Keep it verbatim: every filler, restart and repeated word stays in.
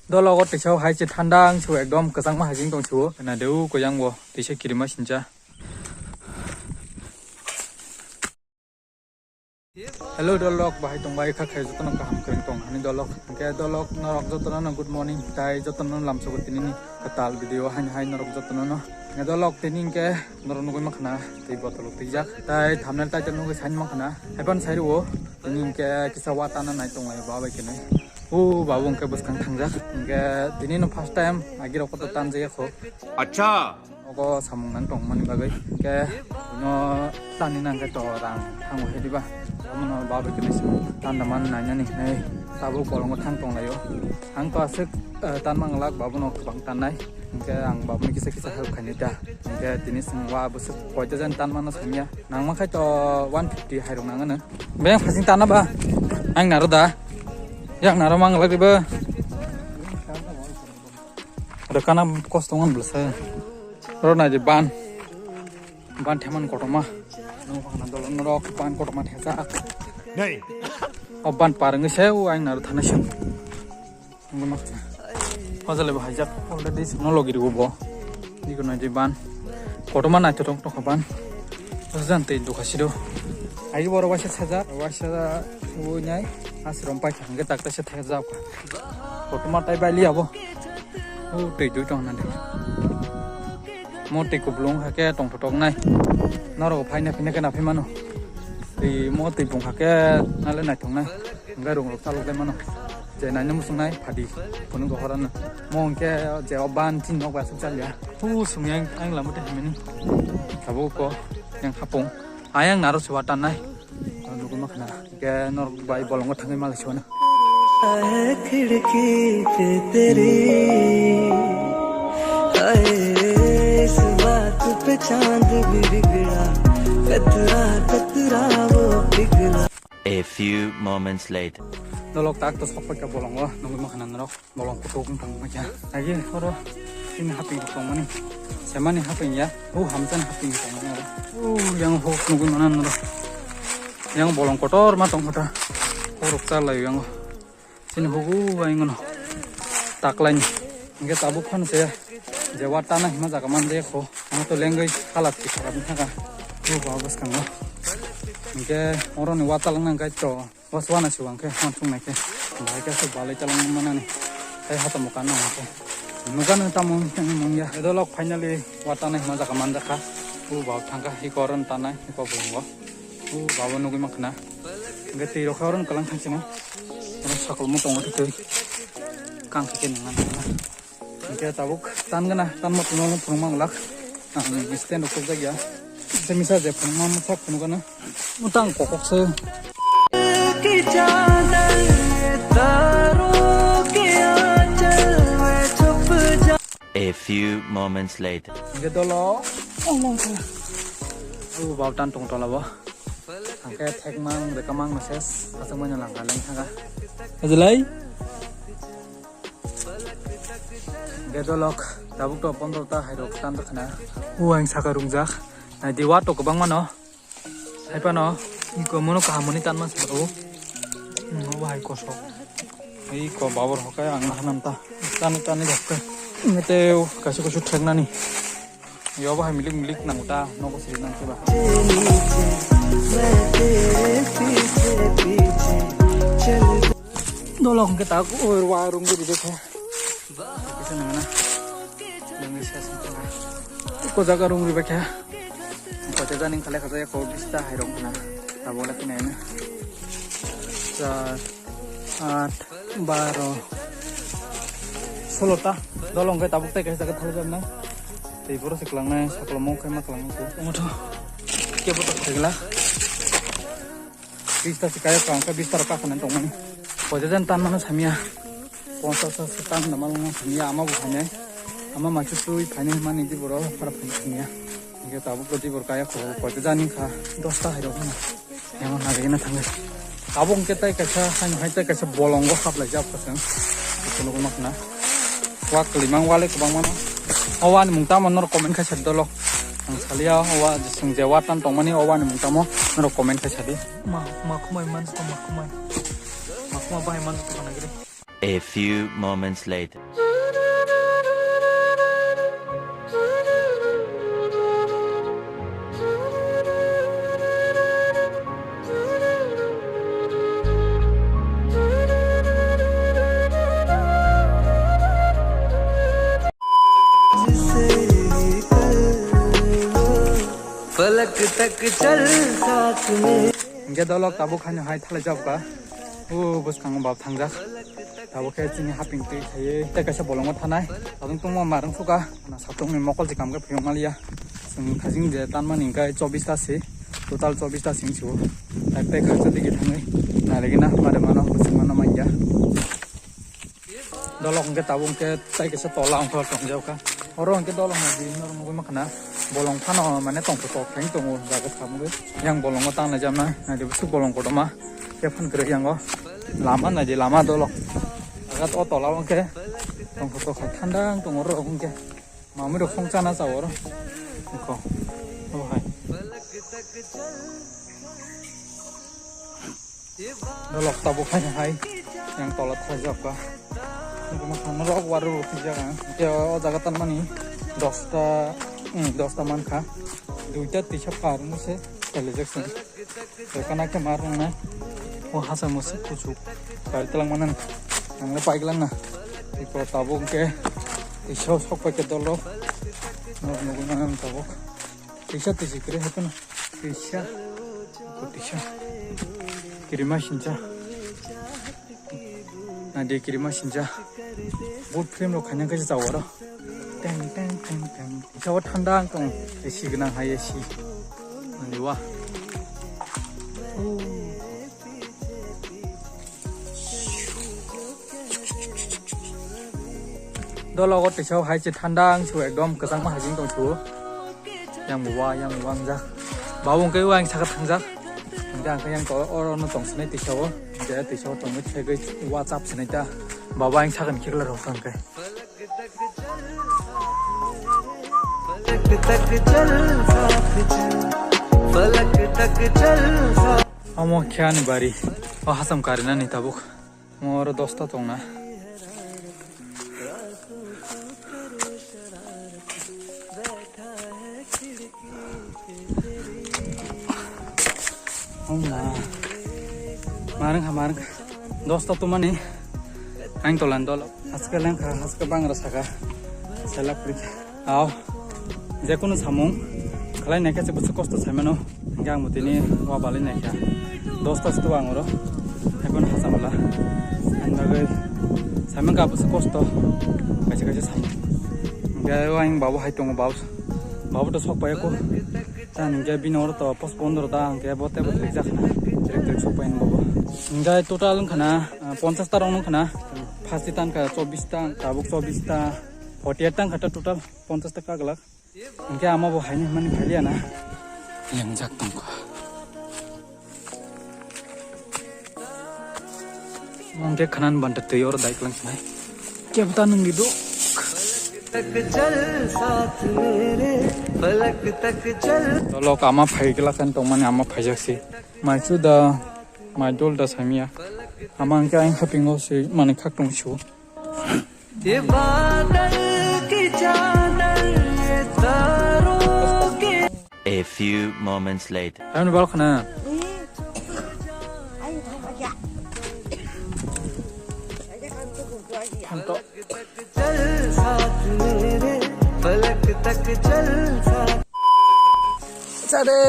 Dologo teisa hai se thanda ang se ekdom kwchangma hai tong se o. Na de u koyang bo teisa kirima sincha. Hello dolok, bahai tong bai kha khe jotono kaham khe tong hani dolok. Hingke dolok norok jotono no good morning, tai jotono lamsogo tinini kwtal video haino hai norok jotono no. Hingke dolok tini hingke norok nugui makhana tei botolo twijak. Tai thumbnail title nugui sain makhana. Haipan sai rwo tini hingke kisa watana nai tong lai ba bai kene. O babu hingke bwskang thangjak. Hingke tini no first time agi rok to tan jaya kho. Acha. Ogo samung nang tongmani bagwi. Hingke no tani nang khe to rang thango he diba. Omono babu kini se tanda man nainani hinwi tabuk bolongo thang tong laio. Ang to aswk, eh, tan mang lak babu no kwbang tannai. Hingke ang babu ni kisa kisa help khainai ta. Hingke tini chwng wa bwswk koita jan tan mano samya. Nang ma khai to one fifty hai rok nang ano. Beng phasing tana ba. Ang naro da. Yang naro mang lak diba. Rwkana kosto wng bwlwsa. Oro nai di ban. Ban theman kotorma. Nokna dolo norok ban kotorma thesa. Nei. O ban par wngwi se o ang naro thana siyang. Nokna. O jale bo haijak already no logi rwo bo. Niko nai di ban. Kotorma naithotok tongkha ban. Jan tei dukha sido. Ai borok waisa sajak, waisa ui nai. Asrom paikha hingke takta se thajak. Kotorma tai bai liya bo. O twi twi tong nani. Mo twi kuplung hake tong thotok nai. Norok phaina phina kena phai mano. Twi mo twi bung hake nale nai thong nai. Hingke rung rok chalok lai mano. Je nai nung sung nai phadi. Phunung ko horan na. Mo hingke je o ban tin nok ba suk chal ya. Hu sung yang ang lamu te hamini. Tabuk ko yang hapung. Ayang naro se watan nai. Nugui makhana. Ke norok bai bolongo thangwi malai sona. है खिड़की पे तेरी, हाय, इस बात पे चांद भी बिगड़ा, कतरा कतरा वो पिघला। A few moments later. Dolok tak to sokpai ka bolongo, nugui makhana norok. Bolong kutuk wng tong kha. Agi oro ini haping tongmani. Semani haping ya. O hamjani haping tongmani oro. O yang hok nugui manan oro. Yang bolong kotor ma tong kha ta. Horok cha lai yang. Sini hugu bai ngono. Taklaini. Hingke tabuk phano se. Je watana hima jaga man de kho. Ang to lengwi halat ki kharap ni thaka. O ba bwskango. Hingke oro ni watalang nang kai to. Waswana siwang khe, wansuk nai khe. Bahai khe aswk balai chalangma manani. Tei hato mukan nang khe. Nugano tamo wngya. Dolok finally watana hima jaga manjakha. O baba thangkha, hiko oro tanai, hiko bolongo. O baba nugui mankha na. Hingke twi rokha oro kalang thangsinai. Oro sakol mo tongo twi. Kang khe khe nang nang. Hingke tabuk tan gana, tan mo tongma phunukma glak. Ang stand rok sokjak ya. Se misa je phunukma mwsak phunukgana. Mutang kokok se. A few moments later. Hingke dolo. Oh, bau tan tong tola bo. Hingke thekmang, rekamang message. Aswk manya langka leng thangka. Ajulai. Hingke dolok tabuk to pondro ta hai rok tan rok khna. O ang saka rungjak. Nai di wato kwbangma no. Hai pano iko mono kaham mani tanma saka o. Hmm, obo hai kosok. Iko babor hokai ang hanam ta. Tani tani rok ke. Mete kasu kasu theknani. Yo bahai milik milik nang ta, nogo siri nang seba. Dolok hingke tak, o, wa rung giri de khe. Kisa nang na. Nang ni ses nang na. Ko jaga rung riba khe. Ko jaga ning khale khajaya ko bista hai rung na. Abo le kene na. Sa Aat, baro, solo ta. Dolo hingke tabuk tai kaisa jaga thaluk jaknai. Tei boro se kwlangnai, sakolo mo khe ma kwlangnai se. Omo tho. Kebo tok khaigla. Bista se kaya kwlang khe bista rok kakhwlai tongmani. Poja jan tan mano samya. Ponchas ta tan da malmo samya ama bo phainai. Ama machu twi phainai mani di boro para phainai samya. Hingke tabuk roti bor kaya kho, koita jani kha, dosta hai rok na. Yang nari na thangai. Tabuk hingke tai kaisa, hai hai tai kaisa bolongo haplai jak pasang. Kono kono khna. Wak limang wale kwbang mano. Owa ni mung tamo nor comment khai sadi dolo. Ang salia owa jisung je watan tongmani owa ni mung tamo nor comment khai sadi. Ma, ma khumai man ko ma khumai. Ma khumai bahai man ko na giri. A few moments later. Hingke dolok tabuk haino hai thalai jabka. O bwskango bab thangjak. Tabuk khe chini haping twi khaiwi tei kaisa bolongo thanai. Tabuk tongma marwng suka. Ana satung ni mokol se kam khe phiyok maliya. Chwng thajing je tanmani hingke chobbish ta se. Total chobbish ta sing sio. Tak tei khaksa digi thangwi. Nailegi na mare mano bwswk mano manya. Dolok hingke tabuk hingke tai kaisa tola wngkha tongjak kha. Oro hingke dolok nai di norok nugui mankha na bolong phano mane tongthok tongthok khe tongo jaga samungwi. Yang bolongo tanglai jamna naidi bwswk bolong kotorma khe phan kwrwi yango. Lama naidi lama dolok. Jaga o tola o hingke tongthok tongthok khe thanda wng tongo oro hingke. Mamui rok song chana cha oro. Nokho. Obo hai. Dolok tabuk hai hai. Yang tola thajak ka. Nokho thangna rok waru rok tijak ang. Hingke o jaga tanmani dosta, hmm, dosta mankha. Duita tisa par mo se. Tele Jackson. Kana khe mar wngnai. O hasa musi kuchuk. Kari twlang manan. Ang le paiglang na. Iko tabuk hingke. Tisa sok pai ke dolo. Nok nugui manan tabuk. Tisa tisi kre hapena. Tisa. Ko tisa. Kirima sincha. Naidi kirima sincha. Boot frame rok khaina khe chawaro. Teng teng teng teng. Chao thanda ang tong. A C gwnang hai A C. Naidi wa. Dologo tisa hai se thanda ang su ekdom kwchangma hajing tong su. Yang buwa, yang buwa ang jak. Babu hingke wa ang saka thangjak. Hingke ang khe yang to oro no tong sinai tisa o. Hingke tisa o tongwi thegwi wa chap sinai ta. Baba ang sakani khikla rok hingke. Omo khe ani bari. O hasam karinani tabuk. Omo oro dosta tongna. Ongna. Marang kha, marang kha. Dosta tumani. Ang tolan dol. Haske leng kha, haske bangra saka. Sela puri. Aw. Jekunu samung. Khalai naikhe se bwswk kosto saimano. Hingke ang bo tini wa balai naikha. Dosta se tuwa ang oro. Ekon hacham wla. Ang bagwi saimang ka bwswk kosto. Kaisa kaisa samung. Hingke o ang babu hai tongo, babu. Babu to sok pai ko. Ta hingke bini oro to post pondro ta hingke bo tebo trik jak khna. Trik trik sok pai bobo. Hingke total wngkha na, ah, ponchas ta rok wngkha na. First tan kha chobbish ta, tabuk chobbish ta. Forty eight ta wngkha ta total. Ponchas ta kaglak. Hingke ama bo haini hwnmani phailiya na. Yang jak tongkha. Hingke khanan banta twi oro dai klang sinai. Kebta nungni do. Tolok ama phai kla kan tongmani ama phaijak si. Mai chu da, mai dol da samia. Ama hingke ang hapingo si mani khak tong su. ये बादल की चादर, ये तारों की A few moments later. Ano bal khana. Phanto. चल साथ मेरे, फलक तक चल साथ. Sare.